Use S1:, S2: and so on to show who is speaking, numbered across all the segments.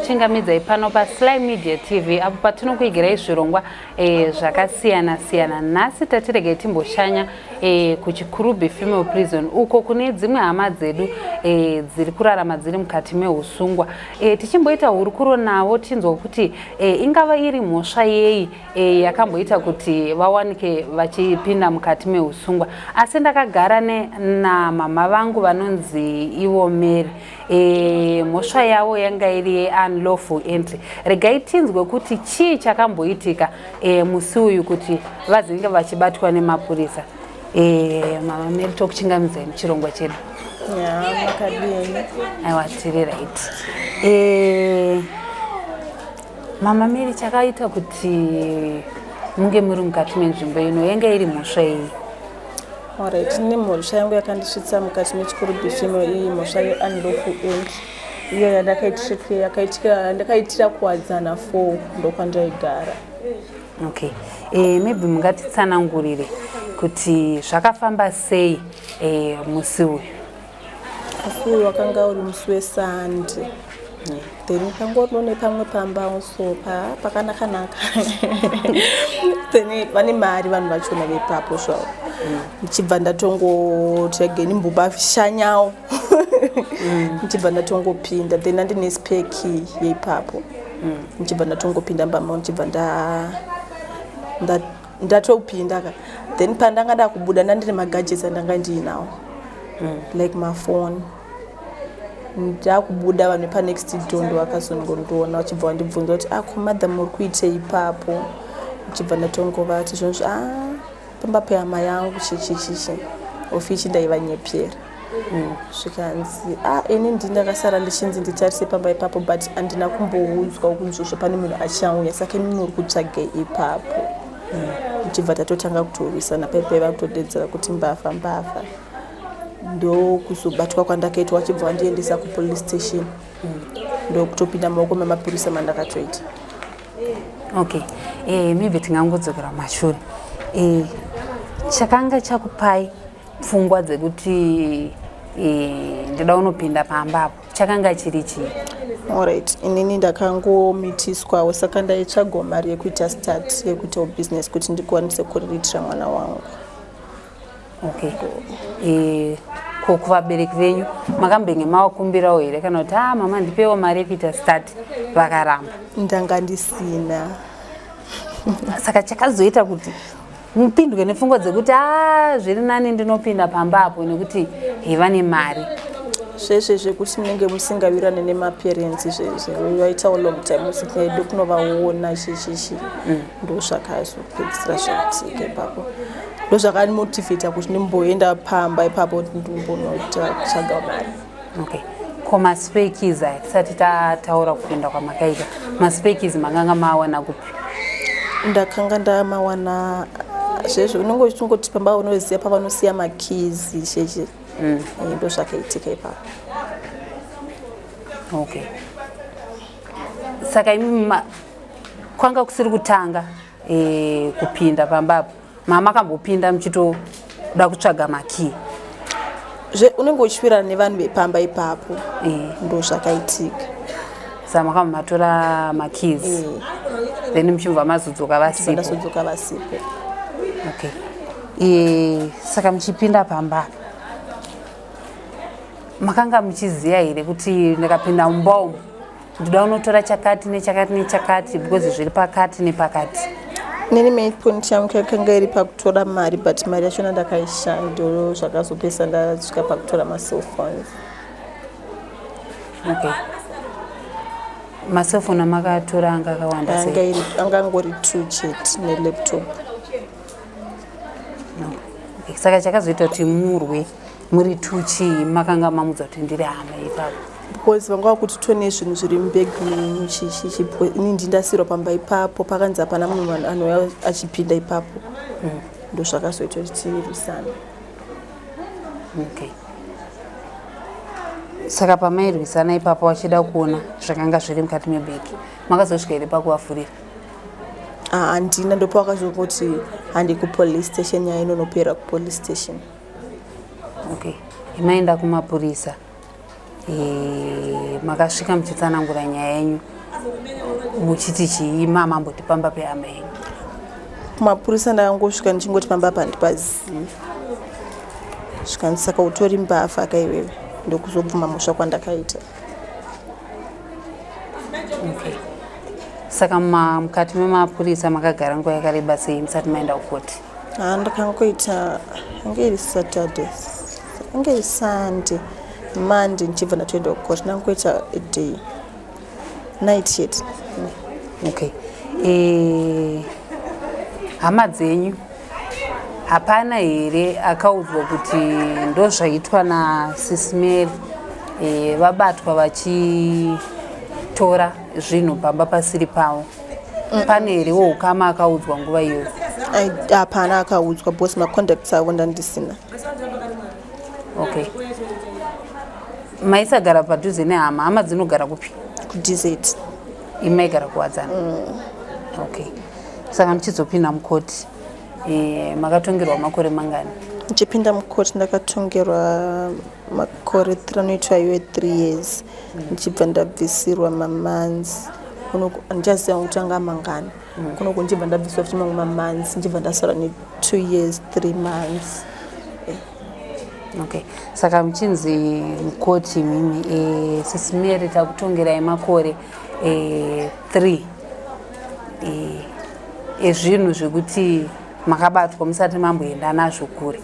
S1: Tokuchingamidzai pano paSly Media TV apo patinokuigirai zvirongwa zvakasiyana siyana. Nhasi tatiregai timboshanya kuChikurubi Female Prison uko kune dzimwe hama dzedu dziri kurarama dziri mukati meusungwa. Tichimboita hurukuro navo tinzwa kuti ingava iri mhosva yei yakamboita kuti vawanike vachipinda mukati meusungwa. Asi ndakagara namama vangu vanonzi ivo Mary. Mhosva yavo yanga iri yeunlawful entry. Regai tinzwe kuti chii chakamboitika musi uyu kuti vazenge vachibatwa nemapurisa. Mama Mary, tokuchingamidzai muchirongwa chedu.
S2: Ya, makadini?
S1: Aiwa, tiri right. Mama Mary, chakaita kuti munge muri mukati menzvimbo ino yanga iri mhosva iyi?
S2: Alright, ine mhosva yangu yakandisvitsa mukati meChikurubi Female iyi, mhosva yeunlawful entry iyo yandakaitira Kuwadzana 4, ndokwandaigara.
S1: Okay, maybe mungatitsanangurire kuti zvakafamba sei musi uyu?
S2: Musi uyu wakanga uri musi weSunday. Then pangoriwo nepamwe pamba so pakanaka-naka, then vane mari vanhu vachona vepapo zvavo. Ndichibva ndatongoti again mbobashanyawo, ndichibva ndatongopinda. Then andine spare key yeipapo, ndichibva ndatongopinda mbamo, ndichibva ndatopinda ka. Then pandanga ndakubuda, ndandine magadgets andanga ndiinawo, like mafoni. Ndakubuda, vanhu vepanext door ndo vakazongondiona, vachibva vandibvunza kuti, "Ako madam, muri kuitei ipapo?" Ndichibva ndatongovati zvonzvi, "A, pamba pehama yangu," chichichichi ofichi ndaivanyepera. Zvikanzi, "A, ini ndi ndakasara ndichinzi nditarise pamba ipapo, but handina kumboudzwa kunzvozvo pane munhu achauya, saka imi muri kutsvagei ipapo?" Ndichibva tatotanga kutorwisana paipai, vakutodedzera kuti mbavha, mbavha. Ndokuzobatwa kwandakaitwa, vachibva vandiendesa kupolice station, ndokutopinda maoko memapurisa mandakatoita.
S1: Okay, maybe tingangodzokera mashure. Chakanga chakupai pfungwa dzekuti ndida unopinda pamba apo chakanga chiri chii?
S2: Alright, inini ndakangomitiswawo, saka ndaitsvagawo mari yekuita start, yekuitawo business kuti ndikwanise kuriritira mwana wangu.
S1: Okay, ko kuvabereki venyu makambenge mavakumbirawo here, kana kuti, "Ah, mama, ndipewo mari yekuita start," vakaramba?
S2: Ndanga ndisina.
S1: Saka chakazoita kuti mupindwe nepfungwa dzekuti, "A, zviri nani ndinopinda pamba apo nekuti vane mari"?
S2: Zvesve zvekuti munenge musingawirirane nemaparents, zvezve vaitawo long time musingaendi kunovaona, chichichi, ndo zvakazopedzisira zvaitika ipapo. Ndo zvakandimotivheta kuti ndimboenda pamba ipapo, kuti ndimbonoita kutsvaga mari.
S1: Okay, ko maspare keys aya, tisati tataura kupinda kwamakaita, maspare keys makanga maawana kupi?
S2: Ndakanga ndamawana zvezvo unenge uchingoti pamba unoziva pavanosiya makeys cheche. Ndo zvakaitika ipapo.
S1: Okay, saka imi kwanga kusiri kutanga kupinda pambapo? Mamakambopinda muchitoda kutsvaga makey?
S2: Zve unenge uchiwirana nevanhu vepamba ipapo. Ndo zvakaitika.
S1: Saka makamba matora makeys, then muchibva mazodzoka vasipo?
S2: Ndazodzoka vasipo.
S1: Okay, saka muchipinda pamba makanga muchiziva here kuti ndikapinda mumba umu ndoda unotora chakati nechakati nechakati, because zviri pakati nepakati?
S2: Nini main point yangu yakanga iri pakutora mari, but mari yachona ndakaishaya. Ndo zvakazopesa ndasvika pakutora macellphones.
S1: Okay, macellphone amakatora anga akawanda sei?
S2: Anga angori two chete nelaptop.
S1: No. Okay. Saka chakazoita kuti murwe muri two chii, makanga mamudza kuti ndiri hama ipapo?
S2: Because vanga vakuti tone zvinhu zviri mubhegi menyu, chichichi. Ini ndindasirwa pamba ipapo, pakanzi hapana munhu anouya achipinda ipapo. Ndo zvakazoita kuti tirwisane.
S1: Okay, saka pamairwisana ipapo vachida kuona zvakanga zviri mukati mebhegi, makazosvika here pakuvafurira?
S2: Ah, handina. Ndopavakazongoti handi kupolice station, nyaya inonopera kupolice station.
S1: Okay, maenda kumapurisa, makasvika muchitsanangura nyaya yenyu. Muchiti chii mamamboti pamba pehama yenyu?
S2: Kumapurisa ndakangosvika ndichingoti pamba apa handipazivi. Zvikanzi saka utori mbavha ka iwewe, ndokuzobvuma mhosva kwandakaita.
S1: Okay. Saka mukati memapurisa makagara nguva yakareba sei musati maenda kukoti?
S2: Haa, ndakangoita ange iri Saturday, ange iri Sunday, Monday ndichibva ndatoenda kukoti, ndangoita a day night chete.
S1: Okay. Hama dzenyu hapana here akaudzwa kuti ndozvaitwa naSisi Mary, vabatwa vachitora zvinhu pamba pasiri pavo? Pane here woukama akaudzwa nguva iyoyo?
S2: Hapana akaudzwa because macontacts avo ndandisina.
S1: Okay, maisagara padhuze nehama? Hama dzinogara kupi?
S2: KuDZ.
S1: Imi maigara kuWadzana? Okay, saka muchizopinda mukoti, makatongerwa makore mangani?
S2: Ndichipinda mukoti ndakatongerwa makore 3, anoitwa iwe 3 years, ndichibva ndabvisirwa mamonths. Handichaziva kuti anga mangani. Kunoku ndichibva ndabviswa futi mamwe mamonths, ndichibva ndasara ne2 years 3 months.
S1: Okay, saka muchinzi mukoti mimi, Sisi Mary, takutongerai makore 3 ezvinhu zvekuti makabatwa musati mamboenda nazvo kure,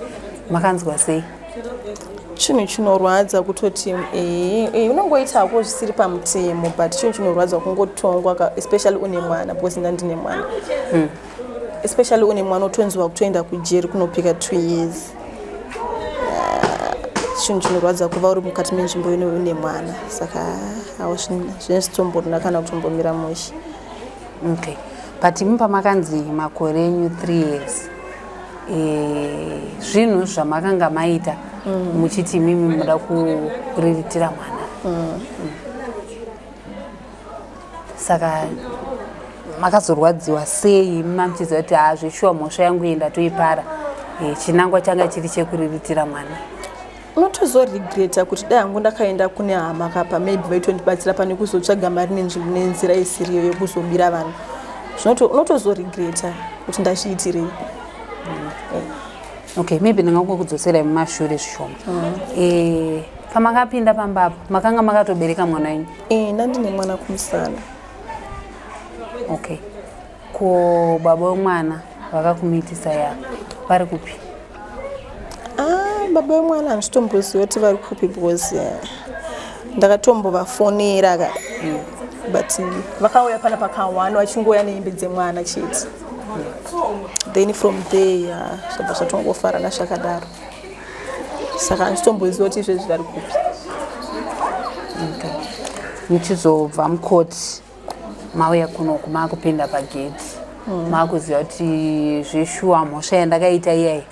S1: makanzwa sei?
S2: Chinhu chinorwadza kutoti unongoita hako zvisiri pamutemo, but chinhu chinorwadza kungotongwa, especially une mwana, because ndandine mwana. Especially une mwana, utonziwa kutoenda kujeri kunopika 2 years. Chinhu chinorwadza kuva uri mukati menzvimbo ino une mwana, saka awo zvinenge zvitomborina kana kutombomira mushe.
S1: Okay, but imi pamakanzi makore enyu 3 years, zvinhu zvamakanga maita muchiti imimi muda kuriritira mwana. Saka makazorwadziwa sei mamuchiziva kuti ha, zveshuwa mhosva yangu iyi ndatoipara, chinangwa changa chiri chekuriritira mwana?
S2: Unotozoregreta kuti dai hangu ndakaenda kune hama kapa, maybe vaitondibatsira pane kuzotsvaga mari nenzira isiriyo yekuzobira vanhu. Unotozoregreta kuti ndazviitirei.
S1: Okay, maybe ndingangokudzoserai mumashure zvishoma. Pamakapinda pambapo makanga makatobereka mwana wenyu?
S2: Ndandine mwana kumusana.
S1: Okay, ko baba wemwana vakakumitisa ya vari kupi?
S2: Ah, baba vemwana handitomboziva kuti vari kupi, because ndakatombovafonera ka, but vakauya pana pakawana vachingouya nehembe dzemwana chete. Then from there zvabva zvatongofarana zvakadaro, saka handitomboziva kuti izvezvi vari kupi.
S1: Okay. Muchizobva mukoti mauya kunoku, maakupinda pagedhi, maakuziva kuti zveshuwa mhosva yandakaita iyai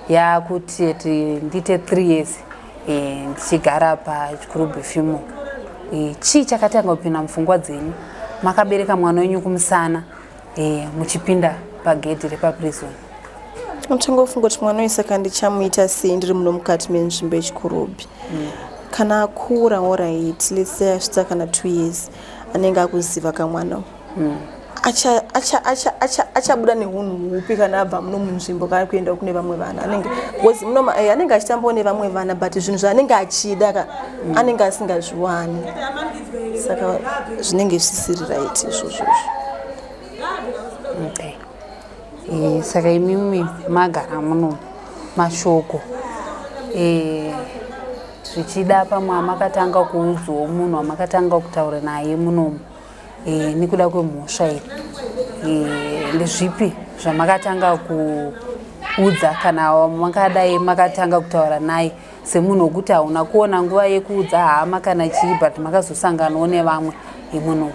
S1: yakuti ti ndiite 3 years ndichigara paChikurubi Female, chii chakatanga kupinda mupfungwa dzenyu makabereka mwana wenyu kumusana, muchipinda pagedhi repaprison?
S2: Unotangofunga kuti mwana uyu saka ndichamuita sei ndiri muno mukati menzvimbo yeChikurubi? Kana akura, alright, let's say asvitsa kana 2 years, anenge akuziva kamwana. Achabuda neunhu hupi kana abva muno munzvimbo kana kuenda kune vamwe vana? Anenge, because muno anenge achitambawo nevamwe vana, but zvinhu zvaanenge achida ka anenge asingazviwani, saka zvinenge zvisiri right izvozvozvo.
S1: Okay. Saka imimi magara muno, mashoko, zvichida pamwe amakatanga kuudzwawo munhu wamakatanga kutaura naye munomu, nekuda kwemhosva iyi, ndezvipi zvamakatanga kuudza kana makadai makatanga kutaura naye semunhu wekuti hauna kuona nguva yekuudza hama kana chii, but makazosanganawo nevamwe imunomu?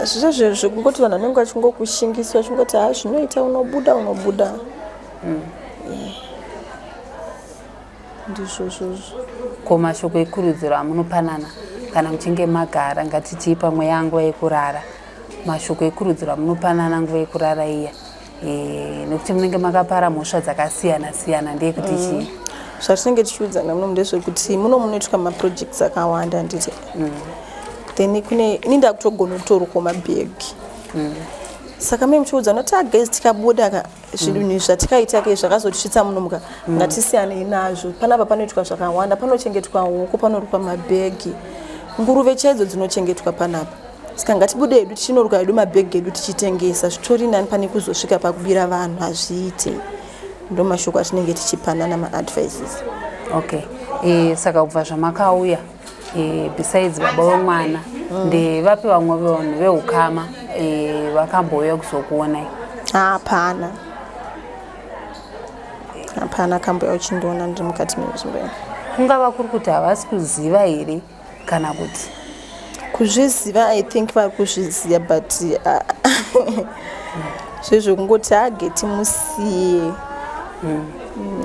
S2: Zvizvo zvekungoti vanhu vanenge vachingokushingisa, vachingoti ha, zvinoita, unobuda, unobuda. Ndizvo zvozvo.
S1: Ko mashoko ekurudziro amunopanana kana muchinge magara, ngatiti pamwe yanguva yekurara, mashoko ekurudziro amunopanana nguva yekurara iya, nekuti munenge makapara mhosva dzakasiyana siyana, ndeyekuti chii?
S2: Zvatinenge tichiudzana muno ndezvekuti muno munoitwa maprojects akawanda, handiti? Then kune ini ndakutogona kutorukwa mabhegi. Saka mai muchiudzana kuti, "Guys, tikabuda ka, zvinhu zvatikaita ke zvakazotisvitsa muno muka, ngatisiyanei nazvo. Panapa panoitwa zvakawanda, panochengetwa huku, panorukwa mabhegi, nguruve chaidzo dzinochengetwa panapa. Saka ngatibude hedu tichinoruka hedu mabhegi edu tichitengesa, zvitori nani pane kuzosvika pakubira vanhu, hazviite." Ndo mashoko atinenge tichipanana, maadvices.
S1: Okay, saka kubva zvamakauya, besides baba vemwana, ndevapi vamwe vanhu veukama vakambouya kuzokuonai?
S2: Hapana, hapana akambouya uchindiona ndiri mukati menzvimbo iyi.
S1: Kungava kuri kuti havasi kuziva here, kana kuti?
S2: Kuzviziva, I think vari kuzviziva, but zvezvekungoti ageti musiye,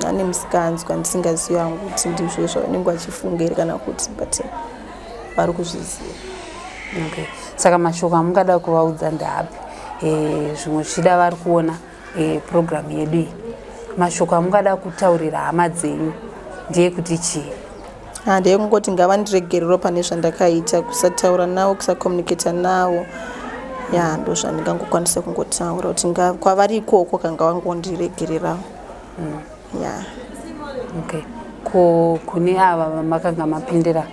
S2: ane musikanzwa ndisingazivi hangu kuti ndizvo zvavanenge vachifunga here kana kuti, but vari kuzviziva.
S1: Okay, saka mashoko amungada kuvaudza ndeapi? Zvimwe zvichida vari kuona programu yedu iyi, mashoko amungada kutaurira hama dzenyu ndeyekuti chii?
S2: Ndeyekungoti ngavandiregerero pane zvandakaita, kusataura navo, kusacommunicata navo. Ya, ndo zvandingangokwanisa kungotaura kuti kwavari ikoko kanga vangondiregererawo, ya.
S1: Okay, ko kune ava vamakanga mapindira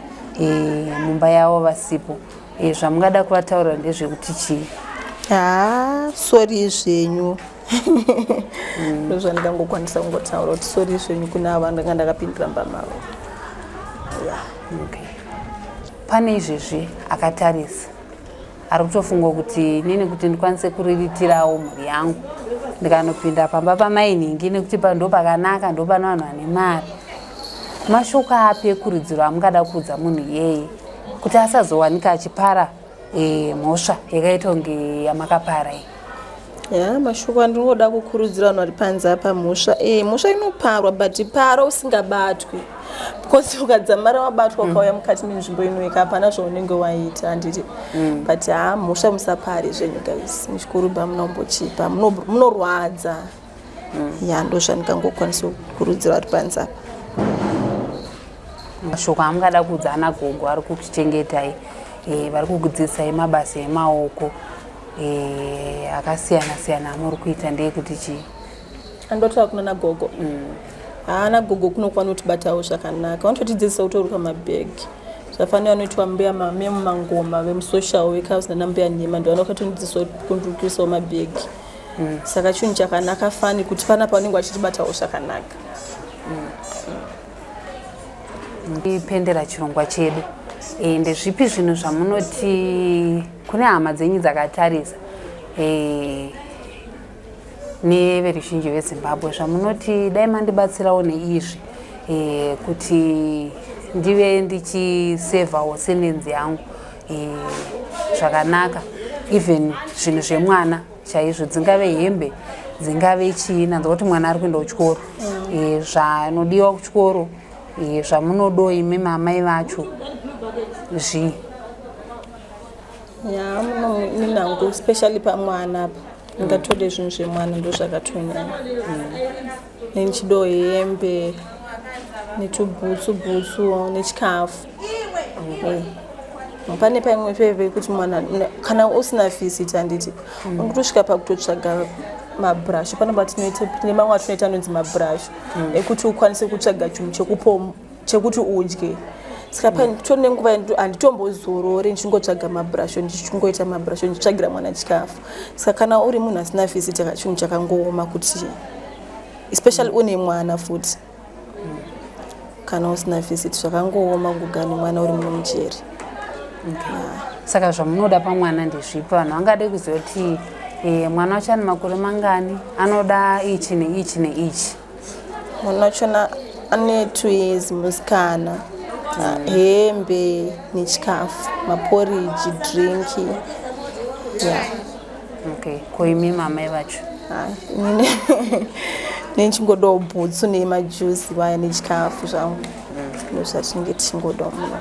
S1: mumba yavo vasipo, zvamungada kuvataurira ndezvekuti chii?
S2: Ha, sorry zvenyu. Ndo zvandingangokwanisa kungotaura kuti sorry zvenyu kune ava ndanga ndakapindira mumba mavo, ya.
S1: Okay, pane izvezvi akatarisa ari kutofunga kuti inini kuti ndikwanise kuriritirawo mhuri yangu ndikanopinda pamba pamainingi, nekuti ndo pakanaka, ndo pane vanhu vane mari, mashoko api ekurudziro amungada kuudza munhu iyeye kuti asazowanika achipara mhosva yakaita kunge yamakapara iyi?
S2: Ya, mashoko andingoda kukurudzira vanhu vari panze apa, mhosva, mhosva inoparwa, but para usingabatwi, because ukadzamara wabatwa, ukauya mukati menzvimbo inoika, hapana zvaunenge waita, handiti? But ha, mhosva musapare zvenyu guys, muchikurubha munombochipa, munorwadza. Ya, ndo zvandingangokwanisa kukurudzira vari panze apa.
S1: Mashoko amungada kuudza ana gogo ari kukuchengetai, vari kukudzidzisai mabasa emaoko akasiyana siyana amuri kuita, ndeyekuti chii?
S2: Andotaura kuna nagogo, haana gogo kunokwana kutibatawo zvakanaka, vanototidzidzisa kutoruka mabhegi zvafanira. Vanoitwa mbuya memumangoma vemusocial workers nana mbuya Nhema, ndo vanokatonidzidzisa kundirukisawo mabhegi. Saka chinhu chakanaka fani kuti panapa vanenge vachitibatawo zvakanaka.
S1: Ipendera chirongwa chedu, ndezvipi zvinhu zvamunoti kune hama dzenyu dzakatarisa neveruzhinji veZimbabwe, zvamunoti dai mandibatsirawo neizvi kuti ndive ndichisevhawo sentence yangu zvakanaka, even zvinhu zvemwana chaizvo, dzingave hembe, dzingave chii, nanzwa kuti mwana ari kuenda kuchikoro, zvanodiwa kuchikoro, zvamunodo imi mamai vacho zvii?
S2: Ya, muno ninangu, especially pamwana apa, ndingatode zvinhu zvemwana, ndo zvakatonyanya. Nenichido hembe netubhutsu bhutsu nechikafu. Pane paimwe peve kuti mwana kana usina visit, handiti, unotosvika pakutotsvaga mabhurashu. Pane patinoita, tine mamwe atinoita anonzi mabhurashu ekuti ukwanise kutsvaga chinhu chekupo chekuti udye. Saka patori nenguva handitombozorori ndichingotsvaga mabhurashu, ndichingoita mabhurashu, ndichitsvagira mwana chikafu. Saka kana uri munhu asina visit, chinhu chakangooma kuti, especially une mwana futi, kana usina visit zvakangooma kugara nemwana uri muno mujeri.
S1: Saka zvamunoda pamwana ndezvipi? Vanhu vangade kuziva kuti mwana wacho ane makore mangani, anoda ichi neichi neichi.
S2: Mwana wachona ane 2 years, musikana. Hembe nechikafu, maporiji, drink, ya.
S1: Okay, ko imi mamai vacho?
S2: Inini nechingodawo bhutsu nemajuzi vaya nechikafu zvangu, ndo zvatinenge tichingodawo muno.